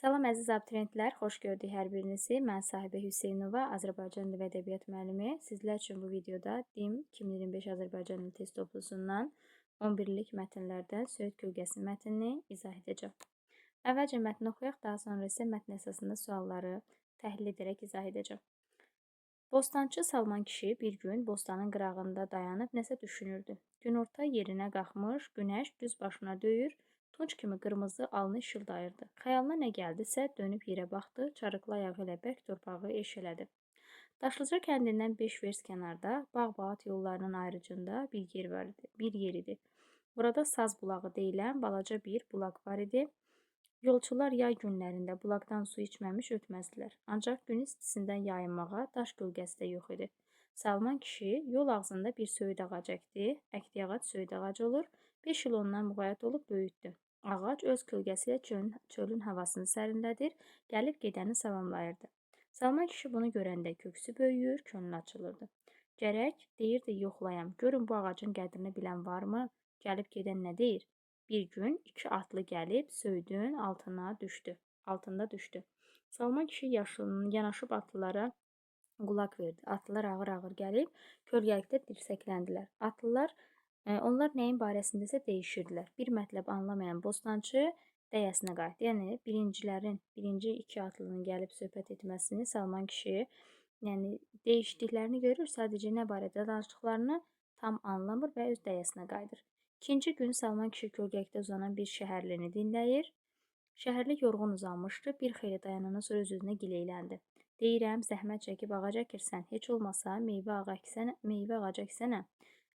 Salam əziz abituriyentlər, xoş gördük hər birinizi. Mən Sahibə Hüseynova, Azərbaycan dili və ədəbiyyat müəllimi. Sizlər üçün bu videoda DİM 2025 Azərbaycan dili test toplusundan 11-lik mətnlərdən Söyüd kölgəsi mətnini izah edəcəm. Əvvəlcə mətni oxuyaq, daha sonra isə mətn əsasında sualları təhlil edərək izah edəcəm. Bostançı Salman kişi bir gün bostanın qırağında dayanıb nəsə düşünürdü. Günorta yerinə qalxmış, günəş düz başına döyür, tunc kimi qırmızı alnı işıldayırdı. Xəyalına nə gəldisə dönüb yerə baxdı, çarıqlı ayağı ilə bərk torpağı eşələdi. Daşlıca kəndindən 5 vers kənarda, bağ-baat yollarının ayrıcında bir yer var idi. Bir yer idi. Burada saz bulağı deyilən balaca bir bulaq var idi. Yolçular yay günlərində bulaqdan su içməmiş ötməzdilər. Ancaq gün istisindən yayınmağa daş kölgəsi də yox idi. Salman kişi yol ağzında bir söyüd ağacı əkdi. Əkdiyi ağac söyüd ağacı olur. 5 il ondan müğayət olub böyütdü. Ağac öz kölgəsi ilə çölün havasını sərinlədir, gəlib gedəni salamlayırdı. Salman kişi bunu görəndə köksü böyüyür, könlü açılırdı. Gərək, deyirdi, yoxlayam, görün bu ağacın qədrini bilən varmı? Gəlib gedən nə deyir? Bir gün iki atlı gəlib söyüdün altına düşdü. Altında düşdü. Salman kişi yanaşıb atlılara qulaq verdi. Atlılar ağır-ağır gəlib kölgəlikdə dirsəkləndilər. Atlılar onlar nəyin barəsindəsə deyişirdilər. Bir mətləb anlamayan bostançı dəyəsinə qayıtdı. Yəni birinci iki atlının gəlib söhbət etməsini Salman kişi, yəni deyişdiklərini görür, sadəcə nə barədə danışdıqlarını tam anlamır və öz dəyəsinə qayıdır. İkinci gün Salman kişi kölgəlikdə uzanan bir şəhərlini dinləyir. Şəhərli yorğun uzanmışdı. Bir xeyli dayanandan sonra öz-özünə gileyləndi. Deyirəm, zəhmət çəkib ağac əkirsən, heç olmasa meyvə ağacı əksənə.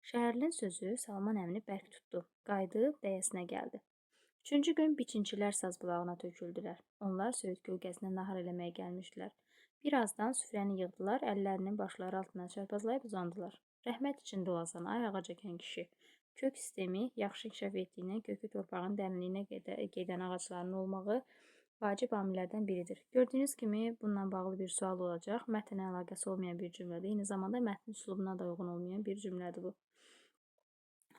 Şəhərlinin sözü Salman əmini bərk tutdu. Qayıdıb dəyəsinə gəldi. Üçüncü gün biçinçilər saz bulağına töküldülər. Onlar söyüd kölgəsinə nahar eləməyə gəlmişdilər. Birazdan süfrəni yığdılar, əllərinin başları altına çarpazlayıb uzandılar. Rəhmət içində olasan, ay ağac əkən kişi. Kök sistemi yaxşı inkişaf etdiyindən kökü torpağın dərinliyinə gedən ağacların olmağı vacib amillərdən biridir. Gördüyünüz kimi bununla bağlı bir sual olacaq. Mətnə əlaqəsi olmayan bir cümlədir. Eyni zamanda mətn üslubuna da uyğun olmayan bir cümlədir bu.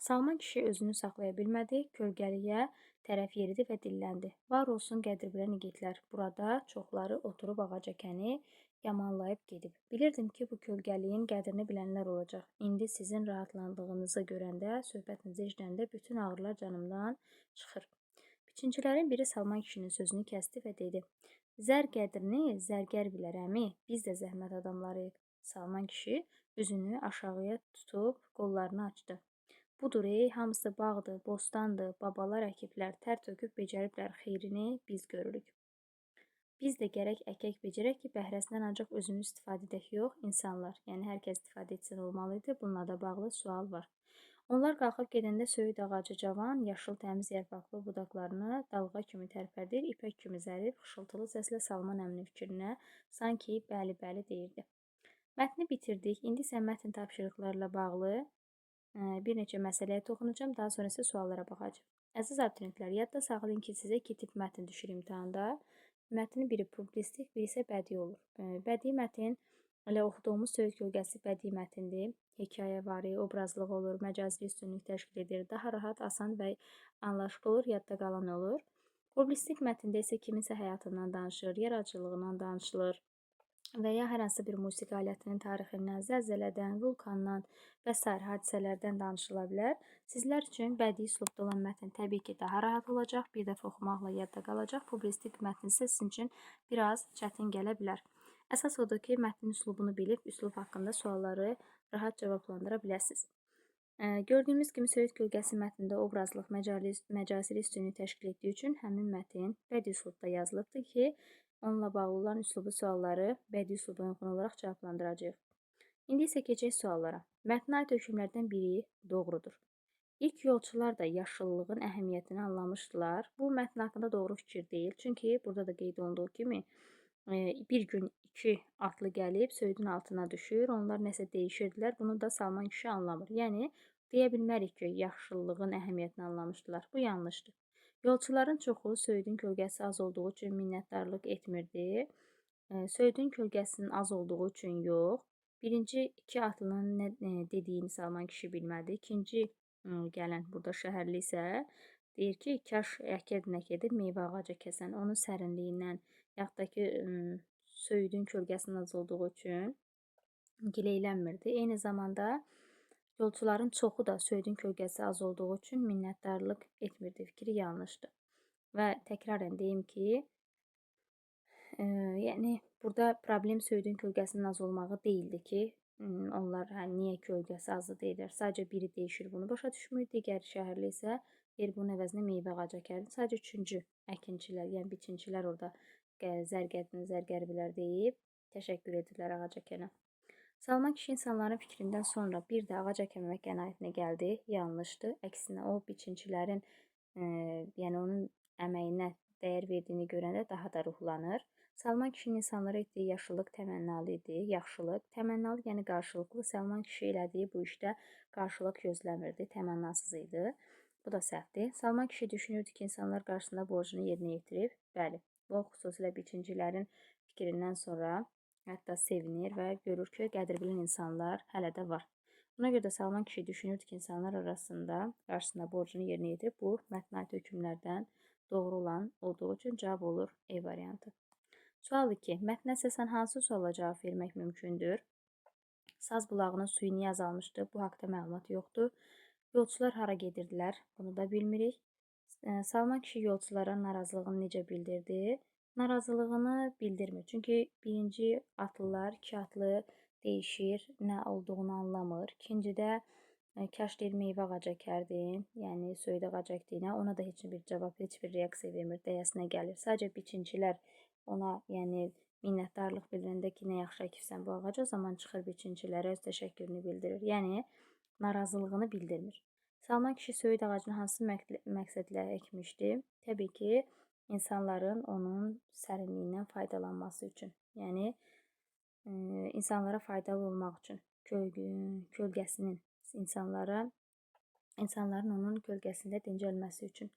Salman kişi özünü saxlaya bilmədi, kölgəliyə tərəf yeridi və dilləndi. Var olsun qədir bilən igidlər. Burada çoxları oturub ağac əkəni yamanlayıb gedib. Bilirdim ki, bu kölgəliyin qədrini bilənlər olacaq. İndi sizin rahatlandığınızı görəndə, söhbətinizi eşidəndə bütün ağrılar canımdan çıxır. Biçincilərin biri Salman kişinin sözünü kəsdi və dedi. Zər qədrini zərgər bilər əmi, biz də zəhmət adamlarıyıq. Salman kişi üzünü aşağıya tutub qollarını açdı. Budur ey, hamısı bağdır, bostandır, babalar əkiblər, tər töküb becəriblər, xeyrini biz görürük. Biz də gərək əkək becərək ki, bəhrəsindən ancaq özümüz istifadə edək, yox, insanlar. Yəni, hər kəs istifadə etsin olmalıydı. Bununla da bağlı sual var. Onlar qalxıb gedəndə söyüd ağacı cavan, yaşıl təmiz yarpaqlı budaqlarını dalğa kimi tərpədir, ipək kimi zərif, xışıltılı səslə Salman əminin fikrinə sanki bəli-bəli deyirdi. Mətni bitirdik. İndi isə mətn tapşırıqlarla bağlı bir neçə məsələyə toxunacağam, daha sonra isə suallara baxacağam. Əziz abituriyentlər, yadda saxlayın ki, sizə iki tip mətn düşür imtahanda. Mətnin biri publistik, biri isə bədii olur. Bədii mətn, elə oxuduğumuz Söyüd kölgəsi bədii mətndir. Hekayəvari, obrazlıq olur, məcazi üstünlük təşkil edir. Daha rahat, asan və anlaşıqlı olur, yadda qalan olur. Publistik mətndə isə kiminsə həyatından danışır, yaradıcılığından danışılır və ya hər hansı bir musiqi alətinin tarixindən, zəlzələdən, vulkandan və sair hadisələrdən danışıla bilər. Sizlər üçün bədii üslubda olan mətn təbii ki, daha rahat olacaq, bir dəfə oxumaqla yadda qalacaq. Publistik mətn isə sizin üçün biraz çətin gələ bilər. Əsas odur ki, mətnin üslubunu bilib, üslub haqqında sualları rahat cavablandıra biləsiniz. Gördüyümüz kimi Söyüd kölgəsi mətnində obrazlıq, məcazi üstünlük təşkil etdiyi üçün həmin mətn bədii üslubda yazılıbdır ki, onunla bağlı olan üslubu sualları bədii üsluba uyğun olaraq cavablandıracağıq. İndi isə keçək suallara. Mətnə aid hökmlərdən biri doğrudur. İlk yolçular da yaşıllığın əhəmiyyətini anlamışdılar. Bu mətn haqqında doğru fikir deyil. Çünki burada da qeyd olunduğu kimi bir gün iki atlı gəlib söyüdün altına düşür. Onlar nəsə deyişirdilər. Bunu da Salman kişi anlamır. Yəni deyə bilmərik ki, yaşıllığın əhəmiyyətini anlamışdılar. Bu yanlışdır. Yolçuların çoxu söyüdün kölgəsi az olduğu üçün minnətdarlıq etmirdi. Söyüdün kölgəsinin az olduğu üçün yox. Birinci iki atlının nə dediyini Salman kişi bilmədi. İkinci gələn burada şəhərli isə Deyir ki, kaş əkirdin, əkirdin meyvə ağacı kəsən. Onun sərinliyindən, yaxud da ki, söyüdün kölgəsinin az olduğu üçün gileylənmirdi. Eyni zamanda yolçuların çoxu da söyüdün kölgəsi az olduğu üçün minnətdarlıq etmirdi. Fikri yanlışdır. Və təkrarən deyim ki, yəni burada problem söyüdün kölgəsinin az olmağı deyildi ki, onlar niyə kölgəsi azı deyirlər. Sadəcə biri deyişir, bunu başa düşmür, digər şəhərli isə deyir, bunun əvəzinə meyvə ağacı əkərdi. Sadəcə üçüncü əkinçilər, yəni biçinçilər orada zərgərdin, zərgərbilər deyib təşəkkür edirlər ağac əkənə. Salman kişi insanların fikrindən sonra bir də ağac əkməmək qənaətinə gəldi. Yanlışdır. Əksinə o biçinçilərin, yəni onun əməyinə dəyər verdiyini görəndə daha da ruhlanır. Salman kişinin insanlara etdiyi yaxşılıq təmənnalı idi. Yaxşılıq, təmənnalı, yəni qarşılıqlı. Salman kişi elədiyi bu işdə qarşılıq gözləmirdi, təmənnasız idi. Bu da səhvdir. Salman kişi düşünürdü ki, insanlar qarşısında borcunu yerinə yetirib. Bəli, bu xüsusilə biçincilərin fikrindən sonra hətta sevinir və görür ki, qədir bilən insanlar hələ də var. Buna görə də Salman kişi düşünürdü ki, insanlar arasında qarşısında borcunu yerinə yetirib. Bu, mətnə aid hökmlərdən doğru olan olduğu üçün cavab olur E variantı. Sual 2. Mətnə əsasən hansı suala cavab vermək mümkündür? Saz bulağının suyu niyə azalmışdı? Bu haqda məlumat yoxdur. Yolçular hara gedirdilər? Bunu da bilmirik. Salman kişi yolçulara narazılığını necə bildirdi? Narazılığını bildirmir. Çünki birinci atlılar, iki atlı deyişir, nə olduğunu anlamır. İkincidə kaş deyir meyvə ağacı əkərdin, yəni söyüd ağacı əkdiyinə, ona da heç bir cavab, heç bir reaksiya vermir, dəyəsinə gəlir. Sadəcə biçinçilər ona, yəni minnətdarlıq bildirəndə ki, nə yaxşı əkibsən bu ağacı, o zaman çıxır biçinçilərə öz təşəkkürünü bildirir. Yəni narazılığını bildirmir. Salman kişi söyüd ağacını hansı məqsədlə əkmişdi? Təbii ki, insanların onun sərinliyindən faydalanması üçün. Yəni insanlara faydalı olmaq üçün kölgəsinin insanların onun kölgəsində dincəlməsi üçün.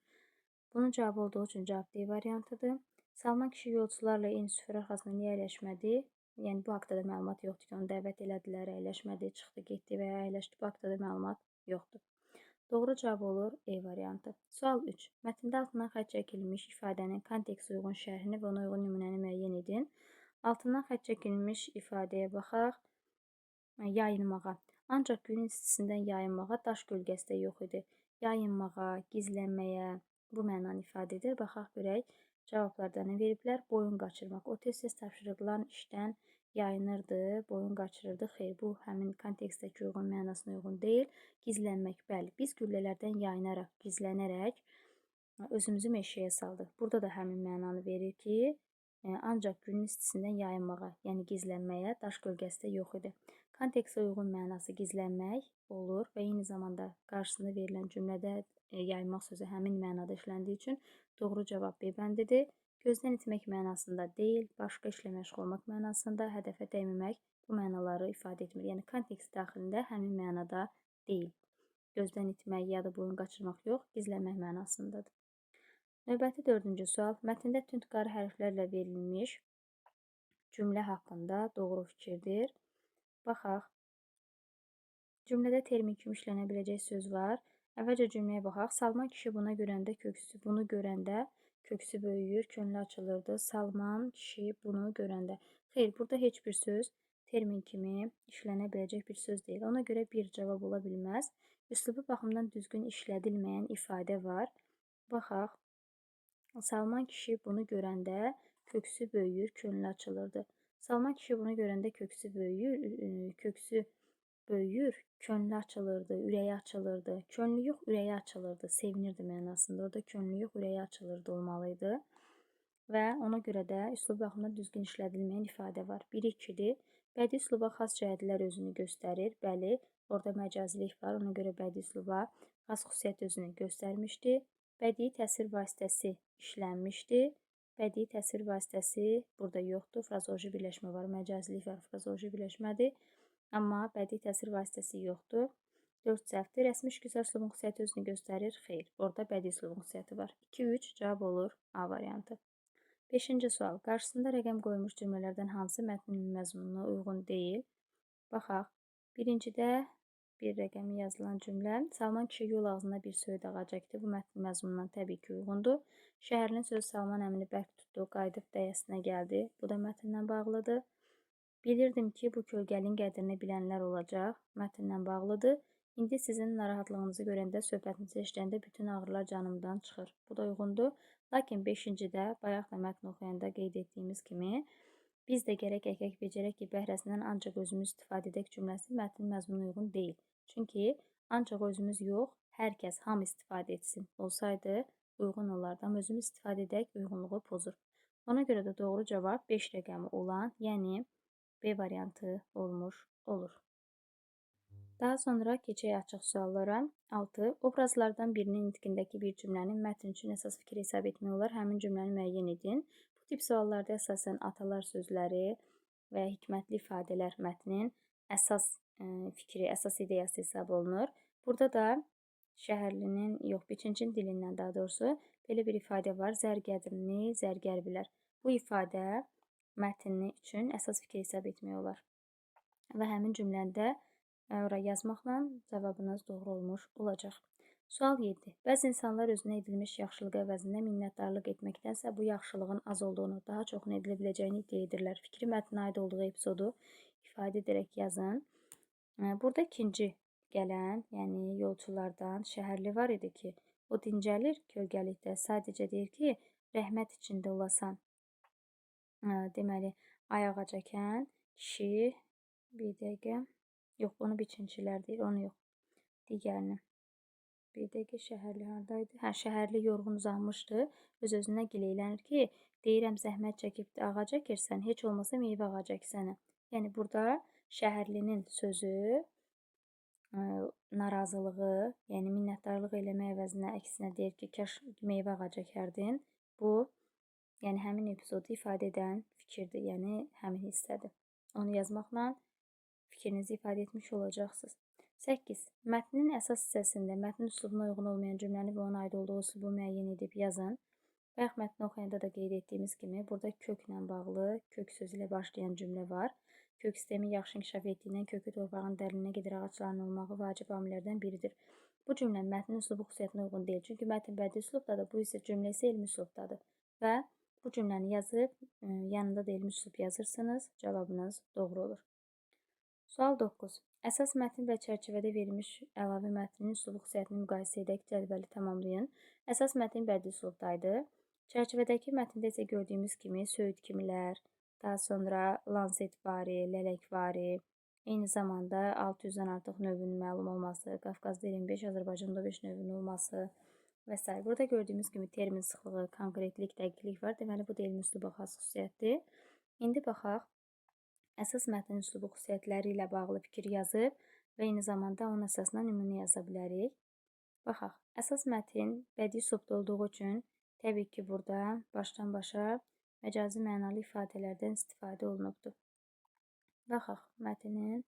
Bunun cavabı olduğu üçün cavab D variantıdır. Salman kişi yolçularla eyni süfrə arxasında niyə əyləşmədi? Yəni bu haqda da məlumat yoxdur ki, onu dəvət elədilər, əyləşmədi, çıxdı, getdi və ya əyləşdi. Bu haqda da məlumat yoxdur. Doğru cavab olur E variantı. Sual 3. Mətndə altından xətt çəkilmiş ifadənin kontekstə uyğun şərhini və ona uyğun nümunəni müəyyən edin. Altından xətt çəkilmiş ifadəyə baxaq. Yayınmağa. Ancaq günün istisindən yayınmağa daş kölgəsi də yox idi. Yayınmağa, gizlənməyə bu mənanı ifadə edir. Baxaq görək cavablarda nə veriblər? Boyun qaçırmaq. O tez-tez tapşırılan işdən yayınırdı, boyun qaçırırdı. Xeyr, bu həmin kontekstdəki uyğun mənasına uyğun deyil. Gizlənmək, bəli. Biz güllələrdən yayınaraq, gizlənərək özümüzü meşəyə saldıq. Burada da həmin mənanı verir ki, ancaq günün istisindən yayınmağa, yəni gizlənməyə daş kölgəsi də yox idi. Kontekstə uyğun mənası gizlənmək olur və eyni zamanda qarşısında verilən cümlədə yayınmaq sözü həmin mənada işləndiyi üçün doğru cavab B bəndidir. Gözdən itmək mənasında deyil, başqa işlə məşğul olmaq mənasında, hədəfə dəyməmək bu mənaları ifadə etmir. Yəni kontekst daxilində həmin mənada deyil. Gözdən itmək ya da boyun qaçırmaq yox, gizlənmək mənasındadır. Növbəti dördüncü sual. Mətndə tünd qara hərflərlə verilmiş cümlə haqqında doğru fikirdir. Baxaq. Cümlədə termin kimi işlənə biləcək söz var. Əvvəlcə cümləyə baxaq. Salman kişi bunu görəndə köksü böyüyür, könlü açılırdı. Salman kişi bunu görəndə. Xeyr, burada heç bir söz termin kimi işlənə biləcək bir söz deyil. Ona görə bir cavab ola bilməz. Üslubu baxımdan düzgün işlədilməyən ifadə var. Baxaq. Salman kişi bunu görəndə köksü böyüyür, könlü açılırdı. Salman kişi bunu görəndə köksü böyüyür, könlü açılırdı, ürəyi açılırdı. Könlü yox, ürəyi açılırdı, sevinirdi mənasında. Orada könlü yox, ürəyi açılırdı olmalıydı. Və ona görə də üslub baxımından düzgün işlədilməyən ifadə var. 1-2-dir. Bədii üsluba xas cəhətlər özünü göstərir. Bəli, orada məcazilik var. Ona görə bədii üsluba xas xüsusiyyət özünü göstərmişdi. Bədii təsvir vasitəsi işlənmişdi. Bədii təsvir vasitəsi burada yoxdur. Frazeoloji birləşmə var, məcazilik var, frazeoloji birləşmədir. Amma bədii təsvir vasitəsi yoxdur. 4 səhvdir. Rəsmi işgüzar üslubun xüsusiyyəti özünü göstərir. Xeyr, orada bədii üslubun xüsusiyyəti var. 2-3 cavab olur A variantı. 5-ci sual. Qarşısında rəqəm qoyulmuş cümlələrdən hansı mətnin məzmununa uyğun deyil? Baxaq. Birincidə Bir rəqəmi yazılan cümlə. Salman kişi yol ağzında bir söyüd ağacı əkdi. Bu mətn məzmununa təbii ki, uyğundur. Şəhərlinin sözü Salman əmini bərk tutdu, qayıdıb dəyəsinə gəldi. Bu da mətnlə bağlıdır. Bilirdim ki, bu kölgəlin qədrini bilənlər olacaq. Mətnlə bağlıdır. İndi sizin narahatlığınızı görəndə, söhbətinizi eşidəndə bütün ağrılar canımdan çıxır. Bu da uyğundur. Lakin 5-cidə, bayaq da mətn oxuyanda qeyd etdiyimiz kimi, biz də gərək əkək, becərək ki, bəhrəsindən ancaq özümüz istifadə edək cümləsi mətnin məzmununa uyğun deyil. Çünki ancaq özümüz yox, hər kəs, hamı istifadə etsin olsaydı uyğun olardı. Amma özümüz istifadə edək uyğunluğu pozur. Ona görə də doğru cavab 5 rəqəmi olan, yəni B variantı olmuş olur. Daha sonra keçək açıq suallara. 6. Obrazlardan birinin nitqindəki bir cümləni mətn üçün əsas fikir hesab etmək olar. Həmin cümləni müəyyən edin. Bu tip suallarda əsasən atalar sözləri və hikmətli ifadələr mətnin əsas fikri, əsas ideyası hesab olunur. Burada da şəhərlinin, yox, biçincin dilindən daha doğrusu belə bir ifadə var. Zər qədrini zərgər bilər. Bu ifadə mətnini üçün əsas fikir hesab etmək olar. Və həmin cümləndə ora yazmaqla cavabınız doğru olmuş olacaq. Sual 7. Bəzi insanlar özünə edilmiş yaxşılıq əvəzində minnətdarlıq etməkdənsə bu yaxşılığın az olduğunu, daha çoxunu edilə biləcəyini iddia edirlər. Fikri mətnə aid olduğu epizodu ifadə edərək yazın. Burada ikinci gələn, yəni yolçulardan şəhərli var idi ki, o dincəlir kölgəlikdə. Sadəcə deyir ki, rəhmət içində olasan. Deməli, ayağa çəkən kişi, bir dəqiqə, yox, onu biçinçilər deyir, onu yox, digərini. Bir dəqiqə, şəhərli haradaydı? Hə, şəhərli yorğun uzanmışdı. Öz-özünə gileylənir ki, deyirəm zəhmət çəkib də ağac əkirsən, heç olmasa meyvə ağacı əksənə. Yəni, burada şəhərlinin sözü, narazılığı, yəni minnətdarlıq eləmək əvəzinə əksinə deyir ki, kaş meyvə ağacı əkərdin. Bu, yəni həmin epizodu ifadə edən fikirdir, yəni həmin hissədir. Onu yazmaqla fikrinizi ifadə etmiş olacaqsınız. 8. Mətnin əsas hissəsində mətnin üslubuna uyğun olmayan cümləni və ona aid olduğu üslubu müəyyən edib yazın. Bayaq mətni oxuyanda da qeyd etdiyimiz kimi, burada köklə bağlı, kök sözü ilə başlayan cümlə var. Kök sistemi yaxşı inkişaf etdiyindən kökü torpağın dərinliyinə gedir ağacların olmağı vacib amillərdən biridir. Bu cümlə mətnin üslubu xüsusiyyətinə uyğun deyil. Çünki mətn bədii üslubdadır, bu isə cümlə isə elmi üslubdadır. Və bu cümləni yazıb, yanında da elmi üslub yazırsınız, cavabınız doğru olur. Sual 9. Əsas mətn və çərçivədə verilmiş əlavə mətnin üslubu xüsusiyyətini müqayisə edək, cədvəli tamamlayın. Əsas mətn bədii üslubdaydı. Çərçivədəki mətndə isə gördüyümüz kimi söyüd kimilər, daha sonra lansetvari, lələkvari, eyni zamanda 600-dən artıq növünün məlum olması, Qafqazda 25, Azərbaycanda 5 növünün olması və s. Burada gördüyümüz kimi termin sıxlığı, konkretlik, dəqiqlik var. Deməli, bu da elmi üsluba xas xüsusiyyətdir. İndi baxaq, əsas mətnin üslubu xüsusiyyətləri ilə bağlı fikir yazıb və eyni zamanda onun əsasına nümunə yaza bilərik. Baxaq, əsas mətn bədii üslubda olduğu üçün təbii ki, burada başdan başa məcazi mənalı ifadələrdən istifadə olunubdur. Baxaq, mətnin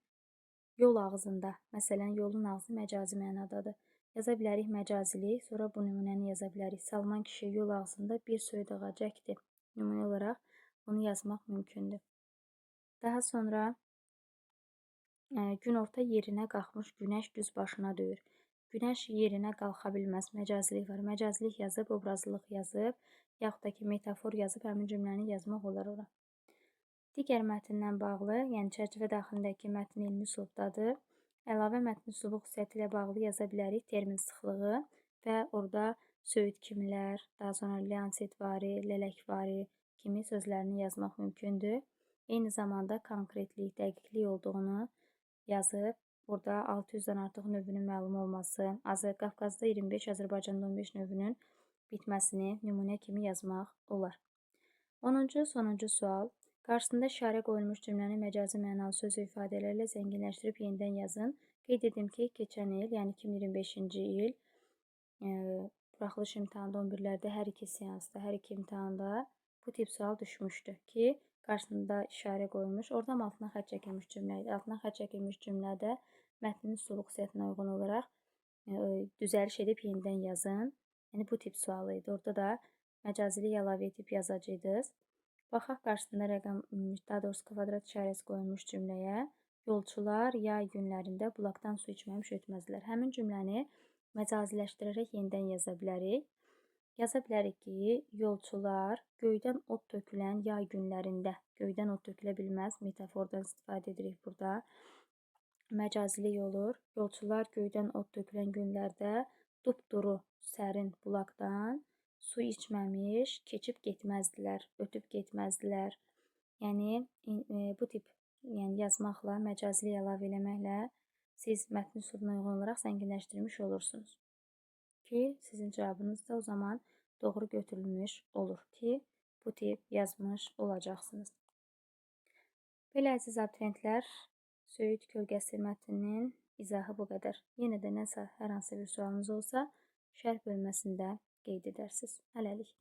yol ağzında, məsələn, yolun ağzı məcazi mənadadır. Yaza bilərik məcazilik, sonra bu nümunəni yaza bilərik. Salman kişi yol ağzında bir söyüd ağacı əkdi. Nümunə olaraq bunu yazmaq mümkündür. Daha sonra günorta yerinə qalxmış günəş düz başına döyür. Günəş yerinə qalxa bilməz. Məcazilik var. Məcazilik yazıb, obrazlılıq yazıb, yaxud da ki, metafor yazıb həmin cümləni yazmaq olar ora. Digər mətndən bağlı, yəni çərçivə daxilindəki mətn elmi üslubdadır. Əlavə mətn üslubu xüsusiyyəti ilə bağlı yaza bilərik termin sıxlığı və orada söyüd kimilər, daha sonra lansetvari, lələkvari kimi sözlərini yazmaq mümkündür. Eyni zamanda konkretlik, dəqiqlik olduğunu yazıb, burada 600-dən artıq növünün məlum olması, Qafqazda 25, Azərbaycanda 15 növünün bitməsini nümunə kimi yazmaq olar. 10-cu, sonuncu sual. Qarşısında işarə qoyulmuş cümləni məcazi mənalı söz və ifadələrlə zənginləşdirib yenidən yazın. Qeyd edim ki, keçən il, yəni 2025-ci il buraxılış imtahanında 11-lərdə hər iki seansda, hər iki imtahanda bu tip sual düşmüşdü ki, qarşısında işarə qoyulmuş, oradan altına xətt çəkilmiş cümlə idi. Altına xətt çəkilmiş cümlədə mətnin üslubu xüsusiyyətinə uyğun olaraq düzəliş edib yenidən yazın. Yəni, bu tip sualı idi. Orada da məcazilik əlavə edib yazacaqdınız. Baxaq qarşısında rəqəm, daha doğrusu kvadrat işarəsi qoyulmuş cümləyə. Yolçular yay günlərində bulaqdan su içməmiş ötməzdilər. Həmin cümləni məcaziləşdirərək yenidən yaza bilərik. Yaza bilərik ki, yolçular göydən od tökülən yay günlərində, göydən od tökülə bilməz, metafordan istifadə edirik burada. Məcazilik olur. Yolçular göydən od tökülən günlərdə dupduru sərin bulaqdan su içməmiş keçib getməzdilər, ötüb getməzdilər. Yəni bu tip yazmaqla, məcazilik əlavə eləməklə siz mətnin üslubuna uyğun olaraq zənginləşdirmiş olursunuz. Ki, sizin cavabınız da o zaman doğru götürülmüş olur ki, bu tip yazmış olacaqsınız. Belə əziz abituriyentlər, Söyüd kölgəsi mətninin izahı bu qədər. Yenə də nəsə hər hansı bir sualınız olsa, şərh bölməsində qeyd edərsiniz. Hələlik.